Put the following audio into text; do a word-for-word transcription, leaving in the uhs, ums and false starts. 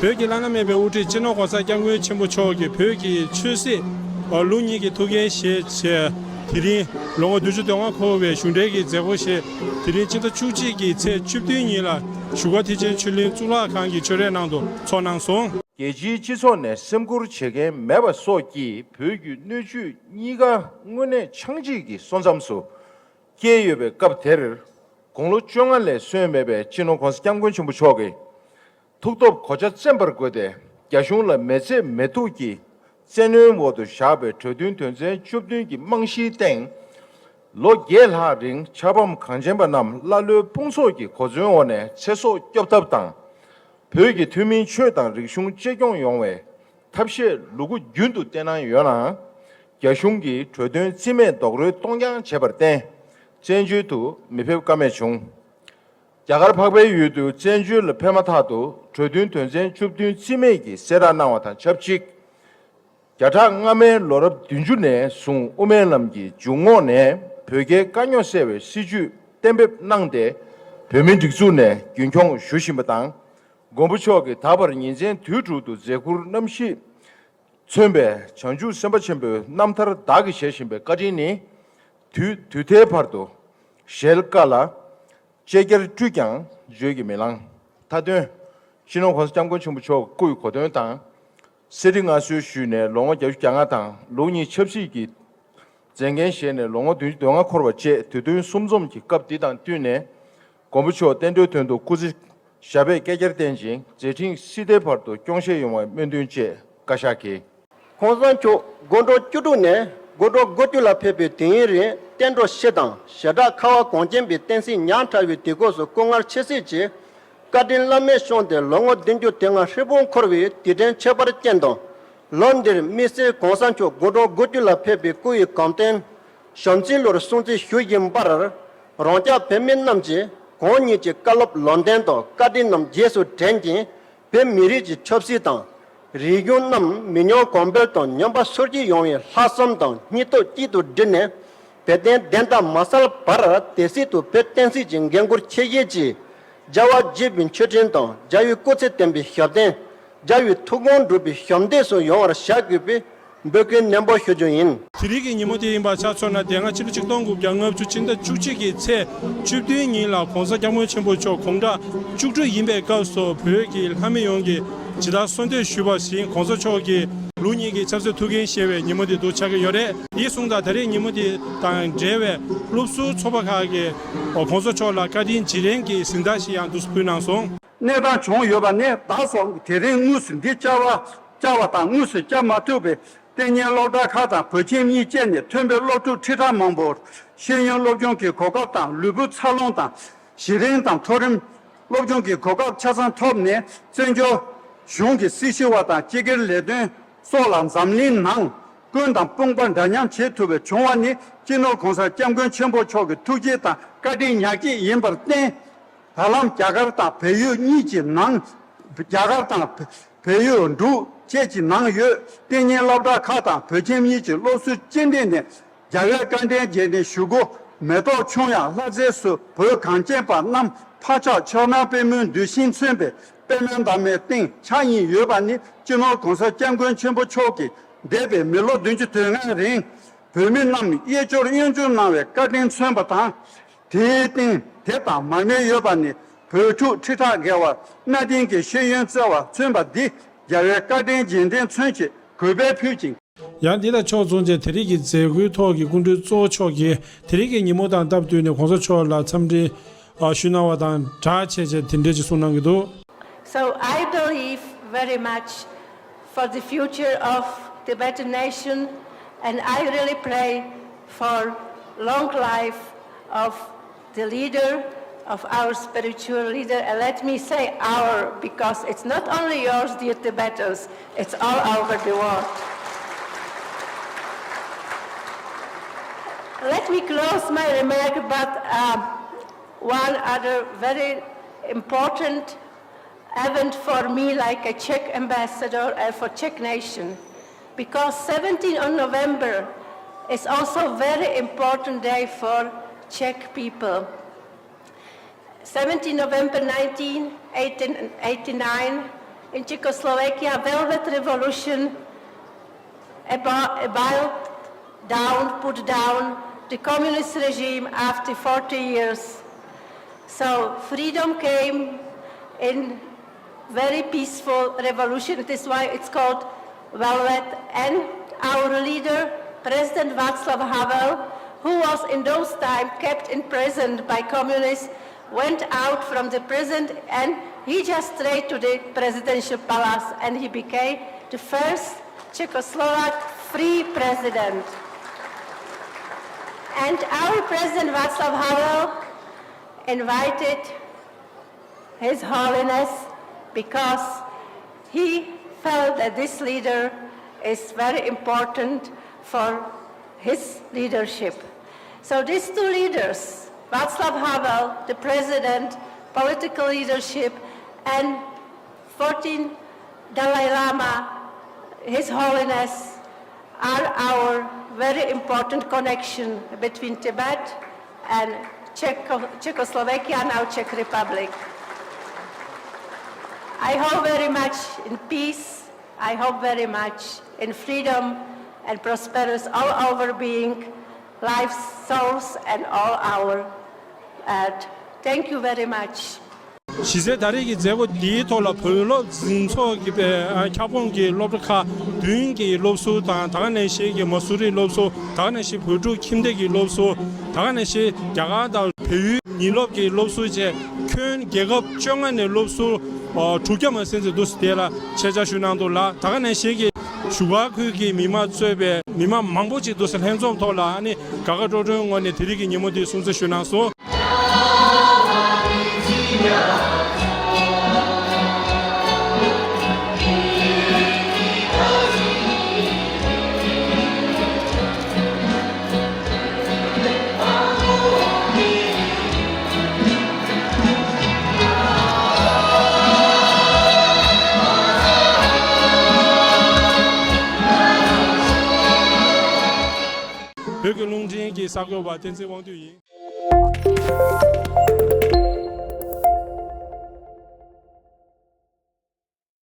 བོད་ཀྱི་བླ་ན་མེད་པའི་དབུ་ཁྲིད་སྤྱི་ནོར་༸གོང་ས་༸སྐྱབས་མགོན་ཆེན་པོ་མཆོག་གིས་བོད་ཀྱི་ཆོས་སྲིད་ལུགས་གཉིས་ཀྱི་ཐུགས་འགན་བཞེས་བྱས། དེ་རིང་ལོ་ངོ་བདུན་ཅུ་དོན་ལྔ་འཁོར་བའི་གཞུང་འབྲེལ་གྱི་མཛད་སྒོ་ཞེས་དེ་རིང་སྤྱི་ཟླ་བཅུ་གཅིག་གི་ཚེས་བཅུ་བདུན་ཉིན་ལ་བཞུགས་སྒར་མཐིལ་ཕྱིན་ཆོས་གླིང་གཙུག་ལག་ཁང་གི་ཆོས་རའི་ནང་དུ་ཚོགས་གནང་སོང་། རྒྱལ་སྤྱིའི་སྤྱི་ཚོགས་ནས་སེམས་ཁུར་བྱེད་མཁན་མེད་པ་སོགས་ཀྱིས་བོད་ཀྱི་སྣོད་བཅུད་གཉིས་ཀ་དངོས་གནས་ཆགས་འཇིག་གི་སོ་མཚམས་སུ་སྐྱེས་ཡོད་པའི་སྐབས་དེར། དགུང་ལོ་བཅོ་ལྔ་ལས་སོན་མེད་པའི་སྤྱི་ནོར་༸གོང་ས་༸སྐྱབས་མགོན་ཆེན་པོ་མཆོག་གིས་ཐུགས་སྟོབས་གོ་ཆ་བཙན་པར་བཀོད་དེ། རྒྱ་གཞུང་ལ་མེ་ལྕེ་མེ་ཐུག་གི་བཙན་གནོན་འོག་ཏུ་བཞག་པའི་གྲོས་མཐུན་དོན་ཚན་བཅུ་བདུན་གྱི་རྨང་གཞིའི་སྟེང་། ལོ་བརྒྱད་ལྷག་རིང་ཆབ་འབངས་གངས་ཅན་པ་རྣམས་ཀླ་ཀློའི་དཔུང་ཚོགས་ཀྱི་གོ་མཚོན་འོག་ནས་ཚེ་སྲོག་སྐྱོབ་ཐབས་དང་། བོད་ཀྱི་ཐུན་མིན་ཆོས་དང་རིག་གཞུང་གཅེས་སྐྱོང་ཡོང་བའི་ཐབས་ཤེས་ལུ་གུ་རྒྱུན་དུ་བསྟེན་གནང་ཡོད་ནའང་། རྒྱ་གཞུང་གིས་གྲོས་མཐུན་རྩིས་མེད་རྡོག་རོལ་གཏོང་རྐྱང་བྱས་པར་བརྟེན། བཙན་བྱོལ་དུ་མི་ཕེབས་ཀ་མེད་བྱུང་། རྒྱ་གར་འཕགས་པའི་ཡུལ་དུ་བཙན་བྱོལ་ལ་ཕེབས་མ་ཐག་ཏུ་གྲོས་མཐུན་དོན་ཚན་བཅུ་བདུན་རྩིས་མེད་ཀྱིས་གསལ་བསྒྲགས་གནང་བ་དང་ཆབས་ཅིག། བརྒྱ་ཕྲག་སྔ་མའི་ལོ་རབས་བདུན་ཅུ་ནས་བཟུང་དབུ་མའི་ལམ་གྱི་འཇུག་ངོགས་ནས་བོད་རྒྱའི་དཀའ་རྙོག་སེལ་བའི་སྲིད་བྱུས་གཏན་འབེབས་གནང་སྟེ། བོད་མིའི་སྒྲིག་འཛུགས་ནས་རྒྱུན་འཁྱོངས་ཞུ་བཞིན་པ་དང་། མགོན་པོ་མཆོག་གིས་ད་བར་ཉིན་མཚན་དུས་དྲུག་ཏུ་མཛད་ཁུར་རྣམ་བཞི་མཚོན་པའི་བྱང་ཆུབ་སེམས་དཔའ་ཆེན་པོའི་རྣམ་ཐར་བདག་གིས་བཞེས་བཞིན་པའི་བཀའ་དྲིན་ནི། དུས་དུས་མཐའི་བར་དུ་ཞལ་དཀར་ལ། ལྕེ་བརྒྱར་སྤྲུལ་ཀྱང་བརྗོད་ཀྱིས་མི་ལང་། མཐའ་དོན། སྤྱི་ནོར་༸གོང་ས་༸སྐྱབས་མགོན་ཆེན་པོ་མཆོག་སྐུའི་གོ་སྟོན་དང་། གསེར་ཁྲི་མངའ་གསོལ་ཞུས་ནས་ལོ་ངོ་བརྒྱད་ཅུ་གྱ་ལྔ་དང་ལུགས་གཉིས་ཆབ་སྲིད་ཀྱི་མཛད་འགན་བཞེས་ནས་ལོ་ངོ་བདུན་ཅུ་དོན་ལྔ་འཁོར་བ་བཅས་དུས་སྟོན་གསུམ་འཛོམས་ཀྱི་སྐབས་འདི་དང་བསྟུན་ནས། མགོན་པོ་མཆོག་བསྟན་འགྲོའི་དོན་དུ་སྐུ་ཚེ་ཞབས་པད་བསྐལ་བརྒྱར་བརྟན་ཅིང་མཛད་འཕྲིན་སྲིད་མཐའི་བར་དུ་སྐྱོང་ཤེས་ཡོང་བའི་སྨོན་འདུན་བཅས་བཀའ་ཤག་གིས། ༸གོང་ས་མཆོག་དགུང་གྲངས་བཅུ་དྲུག་ནས་དགུང་གྲངས་དགུ་བཅུ་ལ་ཕེབས་པའི་དུས་ཡུན་རིང་བསྟན་འགྲོ་སྤྱི་དང་ཞེ་དྲག་ཁ་བ་གངས་ཅན་པའི་བསྟན་སྲིད་ཉག་ཕྲ་བའི་དུས་སྐབས་སུ་སྐུ་ངལ་ཆེ་སྲིད་ཀྱི་བཀའ་དྲིན་བླ་མེད་བསྐྱངས་ཏེ་ལོ་ངོ་བདུན་ཅུ་དོན་ལྔ་ཧྲིལ་པོ་འཁོར་བའི་དུས་དྲན་ཁྱད་པར་ཅན་དང་། ལོ་འདིར་དམིགས་བསལ་༸གོང་ས་མཆོག་དགུང་གྲངས་དགུ་བཅུ་ལ་ཕེབས་པའི་སྐུ་ཡི་གོམ་སྟོན་ཞབས་ཕྱི་ལོར་སྲུང་བརྩི་ཞུ་བཞིན་པར། རང་ཅག་བོད་མི་རྣམས་ཀྱིས་གང་ཉིད་ཀྱི་བཀའ་སློབ་ལམ་སྟོན་དང་བཀའ་དྲིན་རྣམས་རྗེས་སུ་དྲན་ཅིང་། བོད་མི་རིགས་ཀྱི་ཆབ་སྲིད་དང་། རིག་གཞུང་རྣམས་མི་ཉམས་གོང་འཕེལ་དང་ཉམས་པ་སོར་ཆུད་ཡོང་བའི་ལྷག་བསམ་དང་སྙིང་སྟོབས་གཅིག་ཏུ་བསྒྲིལ་ནས། བོད་དོན་བདེན་མཐའ་མ་གསལ་བར་དེ་སྲིད་དུ་བོད་བསྟན་སྲིད་ཀྱི་འགན་འཁུར་ཆེ་བཞེས་ཀྱིས། རྒྱལ་བ་དགྱེས་པའི་མཆོད་སྤྲིན་དང་རྒྱལ་བའི་སྐུ་ཚེ་བརྟན་པའི་ཞབས་བརྟན། རྒྱལ་བའི་ཐུགས་དགོངས་འགྲུབ་པའི་ཞབས་འདེགས་སུ་ཡོང་བར་བྱ་དགོས་པའི་འབོད་སྐུལ་ནན་པོ་ཞུ་རྒྱུ་ཡིན། དེ་རིང་གི་ཉིན་མོ་དེ་ཡིན་པ་ཆ་མཚོན་ན། དེ་སྔ་ཕྱི་ལོ་ཆིག་སྟོང་དགུ་བརྒྱ་ལྔ་བཅུ་ཕྱི་ཟླ་བཅུ་གཅིག་གི་ཚེས་བཅུ་བདུན་ཉིན་ལ་༸གོང་ས་༸སྐྱབས་མགོན་ཆེན་པོ་མཆོག་དགུང་གྲངས་བཅུ་དྲུག་ཡིན་པའི་སྐབས་སུ་བོད་ཀྱི་ལྷ་མི་ཡོངས་ཀྱིས་ཇི་ལྟར་གསོལ་འདེབས་ཞུས་པ་བཞིན་༸གོང་ས་མཆོག་གིས་ལུགས་གཉིས་ཀྱི་ཆབ་སྲིད་ཐུགས་འགན་བཞེས་པའི་ཉིན་མོ་དེ་འདུག་ཆགས་ཀྱི་ཡོད་རེད། དེ་སོང་ཙང་ད་རེས་ཉིན་མོ་དེ་དང་འབྲེལ་བའི་སློབ་ཟུར་ཚོགས་པ་ཁག་གིས་༸གོང་ས་མཆོག་ལ་བཀའ་དྲིན་རྗེས་དྲན་གྱི་གཟེངས་རྟགས་ཤིག་ཡང་འདུག་སེ་ཕུལ་གནང་སོང་། གནས་སྟངས་བྱུང་ཡོད་པ་ནི། ད་སོགས་དེ་རིང་དངོས་སུ་འདི་བཅར་བ་བཅར་བ་དང་དངོས་སུ་བཅར་མ་ཐུབ་པའི་གཏན་ཉིན་སློབ་གྲྭ་ཁག་དང་བོད་ཁྱིམ་གཉིས་བཅས་ནས་ཐོན་པའི་སློབ་ཕྲུག་ཁྲི་ཕྲག་མང་པོར་ཤེས་ཡོན་སློབ་སྦྱོང་གི་གོ་སྐབས་དང་ལུས་པོའི་འཚར་ལོངས་དང་གཞི་རིམ་དང་མཐོ་རིམ་སློབ་སྦྱོང་གི་གོ་སྐབས་ཆ་ཚང་ཐོབ་ནས། བཙན་བྱོལ་གཞུང་གི་སྲི་ཞུ་བ་དང་སྤྱི་སྒེར་ལས་དོན་སོགས་ལ་འཛམ་གླིང་ནང་ཀུན་དང་དཔུང་པ་འདྲ་མཉམ་བྱེད་ཐུབ་པའི་བྱུང་བ་ནི་སྤྱི་ནོར་༸གོང་ས་༸སྐྱབས་མགོན་ཆེན་པོ་མཆོག་གི་ཐུགས་རྗེ་དང་བཀའ་དྲིན་ཉག་གཅིག་ཡིན་པར་བརྟེན། ད་ལམ་རྒྱ་གར་དང་བལ་ཡུལ་གཉིས་ཀྱི་ནང་། རྒྱ་གར་དང་བལ་ཡུལ་འབྲུག་བཅས་ཀྱི་ནང་ཡོད་གཏན་ཉིན་སློབ་གྲྭ་ཁག་དང་བོད་ཁྱིམ་གཉིས་ཀྱི་སློབ་ཟུར་སྤྱི་འཐུས་ནས་རྒྱལ་བའི་བཀའ་དྲིན་རྗེས་དྲན་ཞུ་སྒོ་མེ་ཏོག་ཆུང་ཡང་ལྷ་རྫས་སུ་བོད་གངས་ཅན་པ་རྣམས་ཕ་ཕྱོགས་ཕྱོགས་ནང་པད་མོའི་འདུ་ཤེས་མཚོན་པའི་པད་མོའི་འདབ་མའི་སྟེང་ཆགས་ཡིན་ཡོད་པ་ནི་སྤྱི་ནོར་༸གོང་ས་༸སྐྱབས་མགོན་ཆེན་པོ་མཆོག་གིས་འདས་པའི་མི་ལོ་བདུན་ཅུ་དོན་ལྔའི་རིང་བོད་མི་རྣམས་གཡས་སྐྱོར་གཡོན་སྐྱོར་གནང་བའི་བཀའ་དྲིན་མཚོན་པ་དང་། དེའི་སྟེང་དེ་དང་མར་མེ་ཡོད་པ་ནི་བོད་ཕྲུག་ཁྲི་ཕྲག་བརྒལ་བར་གནའ་དེང་གི་ཤེས་ཡོན་བསྩལ་བ་མཚོན་པ་འདི་རྒྱལ་བའི་བཀའ་དྲིན་རྗེས་དྲན་མཚོན་ཆེད་གུས་པས་ཕུལ་ཅིང་། ཡང་འདི་དང་ཕྱོགས་མཚུངས་ཀྱི་དེ་རིང་གི་མཛད་སྒོའི་ཐོག་གི་སྐུ་མགྲོན་གཙོ་བོ་མཆོག་གིས་དེ་རིང་གི་ཉིན་མོ་དང་སྟབས་བསྟུན་ནས་༸གོང་ས་མཆོག་ལ་འཚམས་འདྲི་ཞུ་གནང་བ་དང་སྦྲགས་བྱས་བྱས་དེ་འདྲ་ཅིག་གསུངས་གནང་གི་འདུག། So I believe very much for the future of Tibetan nation, and I really pray for long life of the leader, of our spiritual leader, and let me say our, because it's not only yours, dear Tibetans, it's all over the world. Let me close my remark, but uh, one other very important event for me, like a Czech ambassador and for Czech nation, because seventeenth of November is also very important day for Czech people. Seventeenth November nineteen eighty-nine, In Czechoslovakia, Velvet Revolution about, about down, put down the communist regime after forty years. So freedom came in very peaceful revolution. That is why it's called Velvet. And our leader, President Václav Havel, who was in those times kept in prison by communists, went out from the prison and he just straight to the presidential palace and he became the first Czechoslovak free president. And our President Václav Havel invited His Holiness because he felt that this leader is very important for his leadership. So these two leaders, Václav Havel, the president, political leadership, and fourteen Dalai Lama, His Holiness, are our very important connection between Tibet and Czech, Czechoslovakia, now Czech Republic. I hope very much in peace. I hope very much in freedom and prosperous all over being, life, souls, and all our earth. Thank you very much. གཞི་རྩའི་ད་རེས་ཀྱི་མཛད་སྒོ་འདིའི་ཐོག་ལ་བོད་སློབ་འཛིན་ཚོགས་ཀྱི་ཁྱབ་ཁོངས་ཀྱི་སློབ་གྲྭ་ཁག་བདུན་གྱི་སློབ་ཟུར་དང་། ད་ག་ནང་བཞིན་གྱི་མ་སུ་རི་སློབ་ཟུར། ད་ག་ནང་བཞིན་བོད་ཕྲུག་ཁྱིམ་སྡེ་གི་སློབ་ཟུར། ད་ག་ནང་བཞིན་རྒྱ་གར་དང་བལ་ཡུལ་ཉིན་སློབ་ཀྱི་སློབ་ཟུར་བཅས་ཁྱོན་རྒྱལ་ཁབ་བཅོ་ལྔ་ནས་སློབ་ཟུར་དྲུག་བརྒྱ་མ་ཟིན་ཙམ་འདུག་སེ་དེ་ལ་ཆེད་བཅར་ཞུས་གནང་འདུག་ལ། ད་ག་ནང་བཞིན་གྱི་བཞུགས་སྒར་ཁུལ་གྱི་མི་མང་གཙོས་པའི་མི་མང་མང་པོ་ཅིག་འདུག་སེ་ལྷན་འཛོམས་ཐོག་ལ་ཨ་ནི་དགའ་དགའ་སྤྲོ་སྤྲོའི་ངང་ནས་དེ་རིང་གི་ཉིན་མོ་འདི་སྲུང་བརྩི་ཞུས་གནང་སོང་། བོད་ཀྱི་རླུང་འཕྲིན་གྱི་གསར་འགོད་པ་བསྟན་འཛིན་དབང་འདུས་ཡིན།